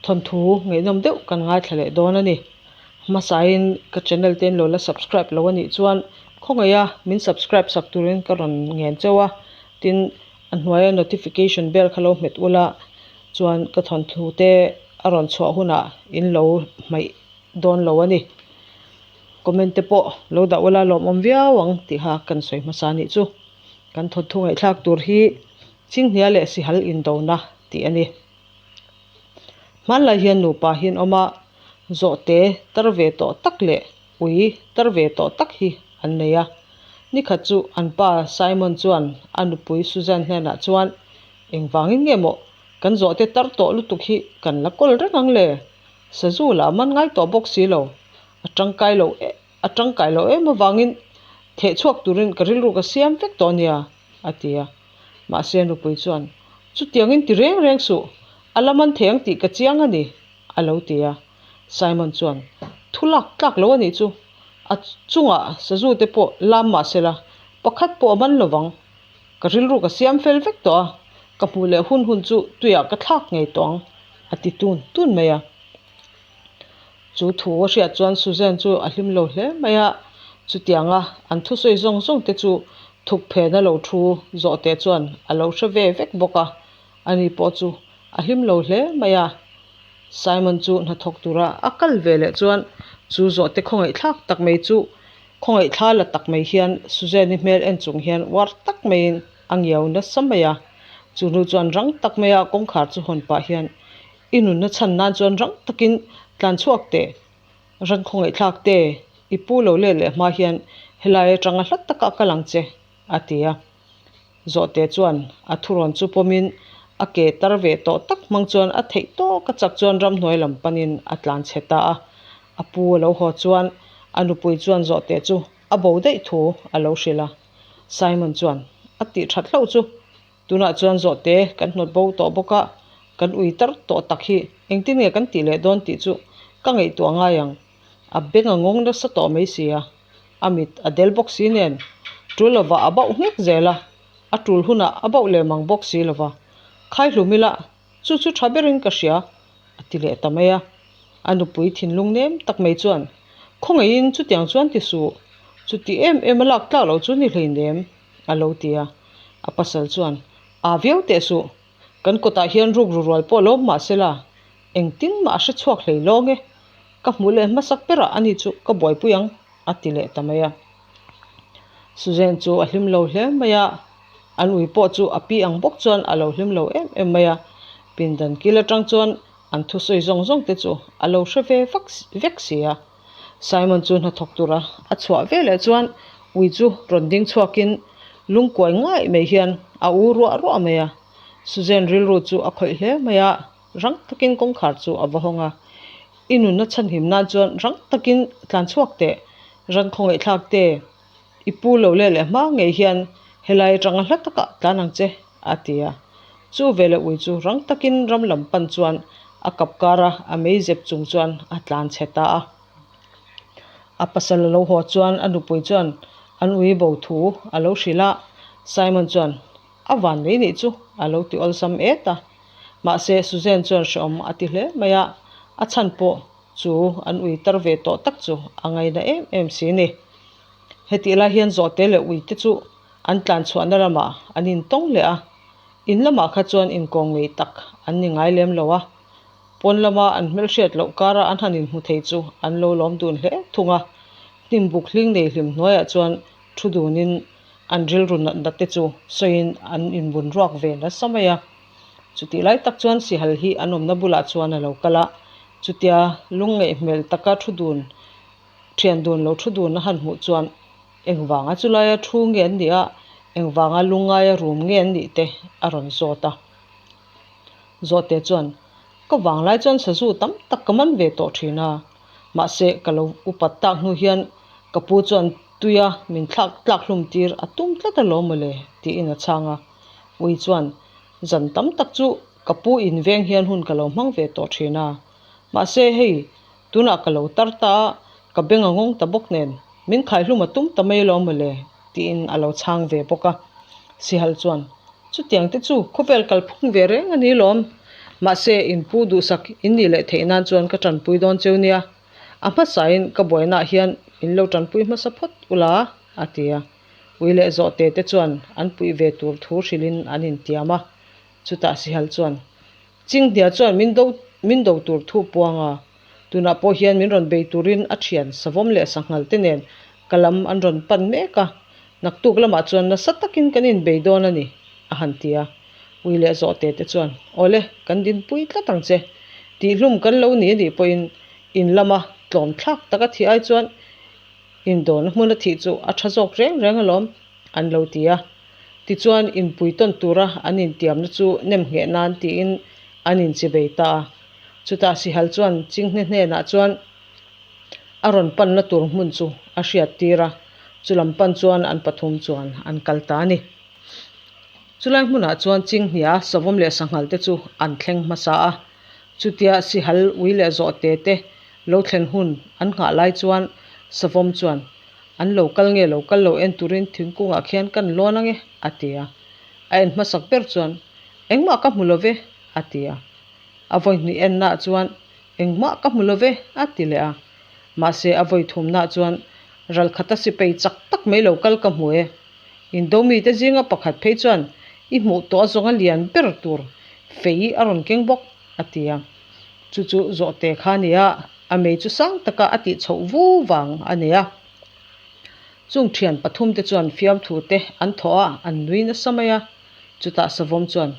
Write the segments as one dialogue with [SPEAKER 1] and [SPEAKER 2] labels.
[SPEAKER 1] Thawnthu ngaihnawm deuh kan ngaithla leh dawn a ni. Hmasain ka channel te in lo la subscribe lo a nih chuan khawngaiha min subscribe sak turin ka rawn ngen chauh a, tin a hnuaia notification bell kha lo hmet ula chuan ka thawnthu te a rawn chhuah hunah in lo hmaih dawn lo a ni. Comment te pawh lo dah ula lawmawm viau ang tiha kan sawi hmasa nih chu. Kan thawnthu ngaihthlak tur hi Chinghnia leh Sihal indona tih a ni. Hmanlai hian nupa hi an awm a, zawhte tar ve tawh tak leh ui tar ve tawh tak hi an nei a. Nikhat chu an pa Simon chuan a nupui Suzanne hnenah chuan, Engvangin nge maw kan zawhte tar tawh lutuk hi kan la kawl reng ang le? Sazu lah man ngai tawh bawk si lo, a tangkai lo a tangkai lo em avangin theh chhuak turin ka rilru ka siam vek tawh nia, a ti a. Mahse nupui chuan, Chutiangin ti reng reng suh, a la man thei ang tih ka chiang a ni, a lo ti a. Simon chuan, Thu lak tlak lo a nih chu, a chungah sazu te pawh lam mah sela, pakhat pawh a man lo vang. Ka rilru ka siam fel vek tawh a, ka hmuh leh hun hun chu tuiah ka thlak ngei tawh ang, a ti tun tun mai a. Chu thu a hriat chuan Suzanne chu a hlim lo hle mai a, chutianga an thusawi zawng zawng te chu thuk phena lo thu zawh teh chuan a lo hre ve vek bawk a, ani pawh chu a hlim lo hle mai a. Simon chu hnathawk tura a kal ve leh chuan chu zawh te khawngaihthlak tak mai chu khawngaihthla la tak mai hian Suzanne-i hmel en chung hian uar tak maiin a ngiau nasa mai a, chu hnu chuan rang tak maia kawngkhar chu hawn pah hian I nunna chhan nan chuan rang takin tlan chhuak teh, ran khawngaihthlak te, i pu lo let leh hma hian helai atanga hla taka kal ang che, a ti a. Zawhte chuan a thurawn chu pawmin a ke tar ve tawh tak hmang chuan a theih tawk a chak chuan ramhnuai lam panin a tlan chhe ta a. A pu a lo haw chuan a nupui chuan zawhte chu a bo daih thu a lo hrilh a. Simon chuan a tih that hlauh chu Tunah chuan zawhte kan hnawt bo tawh bawk a, kan ui tar tawh tak hi engtin nge kan tih leh dawn tih chu ka ngaihtuah ngai ang. A beng a ngawng nasa tawh mai si a, a mit a del bawk si nen tul lova a bauh nghek zel a, a tul hunah a bauh leh mang bawk si lova. Khai hlum ila, chu chu tha berin ka hria, a ti leh ta mai a. A nupui thinlung nem tak mai chuan, Khawngaihin chutiang chuan ti suh, chuti em em a lak tlak loh chu ni hleinem. A lo ti a, a pasal chuan, Aa viau teh suh, kan kawtah hian rukru rual pawh lo mah sela, engtin mah a hre chhuak hlei lawng e, ka hmuh leh hmasak berah ani chu ka buaipui ang, a ti leh ta mai a. Suzanne chu a hlim lo hle mai a, an ui pawh chu a pi ang bawk chuan a lo hlim lo em em mai a, pindan kil atang chuan an thusawi zawng zawng te chu a lo hre ve vak vek si a. Simon chu hnathawk tura a chhuah veleh chuan ui chu rawn ding chhuakin lungkuai ngaih mai hian a u ruah ruah mai a. Suzanne rilru chu a khawih hle mai a, rang takin kawngkhar chu a va hawng a. I nunna chhanhim nan chuan rang takin tlan chhuak teh, ran khawngaihthlak te, i pu lo leh leh hma ngei hian helai atanga hla takah tlan ang che, a ti a. Chu veleh ui chu rang takin ram lam pan chuan a kap kar a, a mei zep chung chuan a tlan chhe ta a. A pasal a lo haw chuan a nupui chuan an ui bo thu a lo hrilh a, Simon chuan a van mai nih chu a lo ti awlsam et a. Mahse Suzanne chuan hrehawm a ti hle mai a, a chhan pawh chu an ui tar ve tawh tak chu a ngaina em em si ni. Hetih lai hian zawhte leh uite chu an tlan chhuahna lamah an intawng leh a, in lamah kha chuan inkawng ngei tak an ni ngai lem lo a, pawn lama an hmelhriat loh kara an han inhmu thei chu an lo lawm dun hle thung a, hnim buk hling nei hlim hnuaiah chuan thu dunin an rilru natna te chu sawiin an inbun ruak ve nasa mai a. Chutih lai tak chuan sihal hi an awmna bulah chuan a lo kal a, chutia lungngeih hmel taka thu dun thian dun lo thu dun a han hmuh chuan engvanga chulaia thu nge an nih a, engvanga lungngaia rum nge an nih te a rawn zawt a. Zawhte chuan, Ka vanglai chuan sazu tam tak ka man ve tawh thin a, mahse ka lo upat tak hnu hian ka pu chuan tuia min thlak tlak hlum tir a tum tlat alawm mawle tiin a chhang a. Ui chuan, Zan tam tak chu ka pu inveng hian hun ka lo hmang ve tawh thin a, mahse hei Tunah ka lo tar ta a, ka beng a ngawng ta bawk nen, min khaihlum a tum ta mai lo mawle, tiin a lo chhang ve bawk a. Sihal chuan, Chutiang te chu khawvel kalphung ve reng a ni lawm. Mahse, in pu duhsak in nih leh theih nan chuan ka tanpui dawn cheu nia. A hmasain ka buainaah hian min lo tanpui hmasa phawt ula, a ti a. Ui leh zawhte te chuan an puih ve tur thu hrilhin an intiam a. Chutah Sihal chuan, Chinghnia chuan min do min do tur thu puang a, tunah pawh hian min rawn bei turin a thian savawm leh sanghal te nen ka lam an rawn pan mek a, naktuk lamah chuan nasa takin kan inbei dawn a ni, a han ti a. Ui leh zawhte te chuan, Awle, kan dinpui tlat ang che. Tihhlum kan lo ni a nih pawhin in lama tlawm thlak taka thih ai chuan indawhna hmuna thih chu a tha zawk reng reng alawm, an lo ti a. Tichuan, inpui tawn tura an intiamna chu nem ngheh nan tiin an inchibei ta a. Chutah Sihal chuan Chinghne hnenah chuan a rawn panna tur hmun chu a hriat tir a, chulam pan chuan an pathum chuan an kal ta a ni. Chulai hmunah chuan Chinghnia, Savawm leh Sanghal te chu an thleng hmasa a. Chutia Sihal ui leh Zawhte te lo thlen hun an nghah lai chuan Savawm chuan An lo kal nge lo kal lo en turin thingkungah khian kan lawn ange, a ti a. A en hmasak ber chuan, Engmah ka hmu lo ve, a ti a. A vawi hnih ennaah chuan, Engmah ka hmu lo ve, a ti leh a. Mahse a vawi thumnaah chuan, Ralkhata sipei chak tak mai lo kal ka hmu e. Indomite zinga pakhat phei chuan, I hmuh tawh a zawnga lian ber tur fei a rawn keng bawk, a ti a. Chu chu zawhte kha a ni a. A mei chu sang taka a tih chhoh vu vang a ni a. Chung thian pathumte chuan fiamthu te an thawh a, an nui nasa mai a. Chutah Savawm chuan,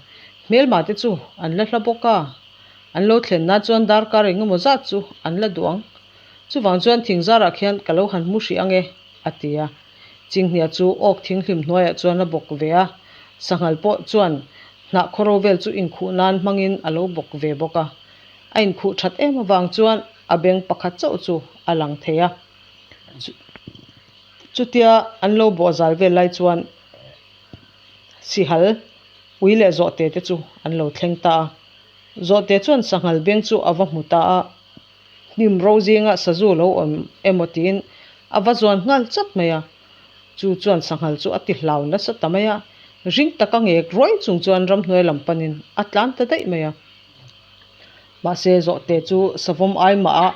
[SPEAKER 1] Hmelma te chu an la hla bawk a, an lo thlen nan chuan darkar engemaw zat chu an la duh ang. Chuvang chuan thingzarah khian ka lo han hmu hrih ang e, a ti a. Chinghnia chu awk thinghlim hnuaiah chuan a bawk ve a, sanghal pawh chuan hnah khawro vel chu inkhuh nan hmangin a lo bawk ve bawk a. A inkhuh that em avang chuan a beng pakhat chauh chu a lang thei a. Chutia an lo bawh zal vel lai chuan Sihal, ui leh zawhte te chu an lo thleng ta a. Zawhte chuan sanghal beng chu a va hmu ta a, hnim ro zinga sazu lo awm emaw tiin a va zuan nghal chat mai a. Chu chuan sanghal chu a ti hlau nasa ta mai a, ring taka ngek ruai chung chuan ramhnuai lam panin a tlan ta daih mai a. Mahse zawhte chu savawm ai mah a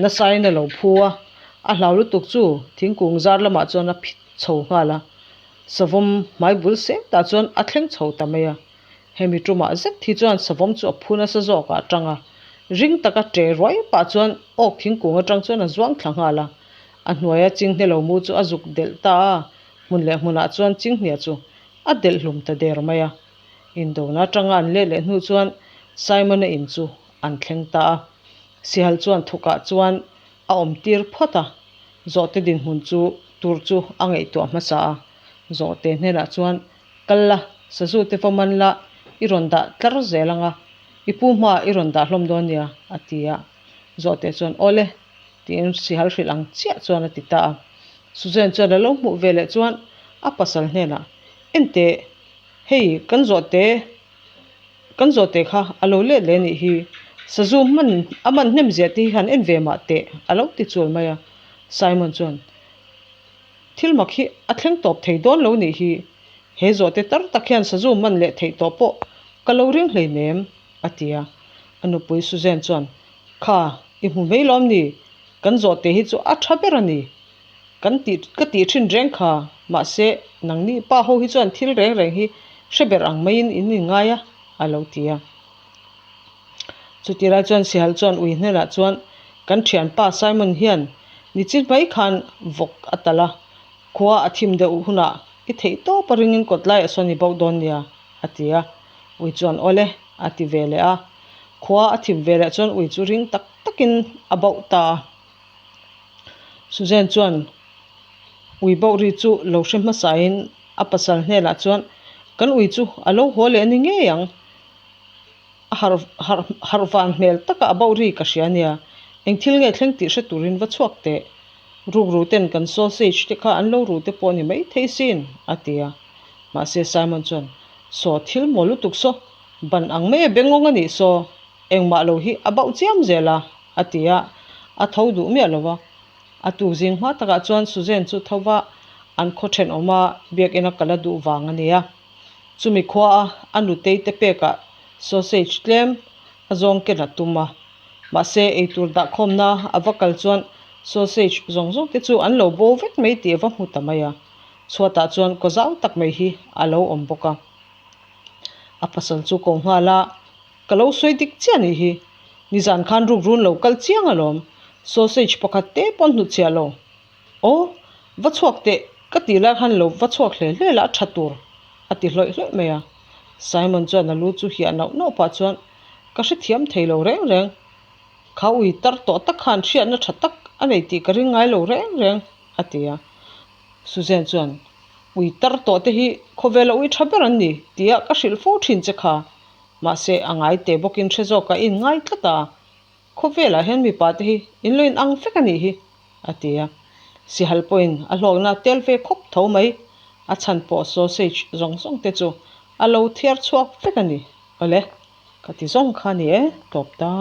[SPEAKER 1] nasain a lo phu a, a hlau lutuk chu thingkung zar lamah chuan a phit chho nghal a, savawm hmai bul seng tah chuan a thleng chho ta mai a. Hemi tumah zet hi chuan savawm chu a phu nasa zawkah a tang a, ring taka ṭe ruai pah chuan awk thingkung atang chuan a zuang thla nghal a, a hnuaia chinghne lo mu chu a zuk delh ta a, hmun leh hmunah chuan chinghne chu a delh hlum ta der mai a. Indona atanga an let leh hnu chuan Simon-a in chu an thleng ta a. Sihal chuan thukah chuan a awm tir phawt a, Zawhte dinhmun chu tur chu a ngaihtuah hmasa a. Zawhte hnenah chuan, Kal la, sazu te va man la, i rawn dah tlar zel ang a, i pu hmaah i rawn dah hlawm dawn nia, a ti a. Zawhte chuan, Awle, tiin Sihal hrilh ang chiah chuan a ti ta a. Suzanne chuan a lo hmuh ve leh chuan a pasal hnenah, Enteh, Hei, kan zawhte, kan zawhte kha a lo let leh anih hi, sazu hman, a man hnem ziah te hi han en ve mah teh, a lo ti chul mai a. Simon chuan, Thil mak hi a thleng tawp thei dawn lo nih hi, he zawhte tar tak hian sazu man leh theih tawh pawh ka lo ring hleinem, a ti a. A nupui Suzanne chuan, Kha, i hmu mai lawm ni, kan zawhte hi chu a tha ber a ni, Kan tih ka tih thin reng kha, mahse nangni pa ho hi chuan thil reng reng hi hre ber ang maiin in inngai a, a lo ti a. Chuti lai chuan Sihal chuan ui hnenah chuan kan thianpa Simon hian nichin mai khan vawk a talh a, khua a thim deuh hunah i theih tawp a ringin kawt laiah sawn i bauh dawn nia, a ti a. Ui chuan awle, a ti ve leh a. Khua a thim ve leh chuan ui chu ring tak takin a bauh ta a. Suzanne chuan ui bauh ri chu lo hre hmasain a pasal hnenah chuan kan ui chu a lo haw leh a ni ngei ang, a harh harh harh van hmel taka a bauh ri ka hria nia, eng thil nge thleng tih hre turin va chhuak teh, rukru ten kan sausage te kha an lo ru te pawh a ni maithei sin, a ti a. Mahse Simon chuan, Saw thil maw lutuk saw, ban ang mai a bengawng a nih saw, Engmah lo hi a bauh chiam zel a, a ti a, a tho duh miah lo va. A tuk zing hma takah chuan Suzanne chu tho va, an khaw thenawma biakina kal a duh vang a ni a. Chumi khuaa a nutei te pekah sausage tlem A zawng ken a tum a. Mahse, eitur dahkhawmna a va kal chuan sausage zawng zawng te chu an lo bo vek mai tih a va hmu ta mai a. Chhuatah chuan kaw zau tak mai hi a lo awm bawk a. A pasal chu ko nghal a, Ka lo sawi dik chiah nih hi. Nizan khan ruk run lo kal chiang alawm. Sausage pakhat te pawn hnutchhiah lo. Aw, va chhuak teh, ka tih lai khan lo va chhuak hle hle la a tha tur, a ti hlawih hlawih mai a. Simon chuan a lu chu hiah nauh nauh pah chuan, Ka hrethiam thei lo reng reng. Kha ui tar tawh tak khan hriatna tha tak a nei tih ka ring ngai lo reng reng, a ti a. Suzanne chuan, Ui tar tawh te hi khawvela ui tha ber an ni, tia ka hrilh fo thin che kha. Mahse, a ngai teh bawkin hre zawk a inngai tlat a. Khawvelah hian mipa te hi in lo inang vek a nih hi, a ti a. Sihal pawhin a hlawkna tel ve khawp tho mai. A chhan pawh sausage zawng zawng te chu a lo thiar chhuak vek a ni. Awle, ka ti zawng kha a ni e, tawp ta.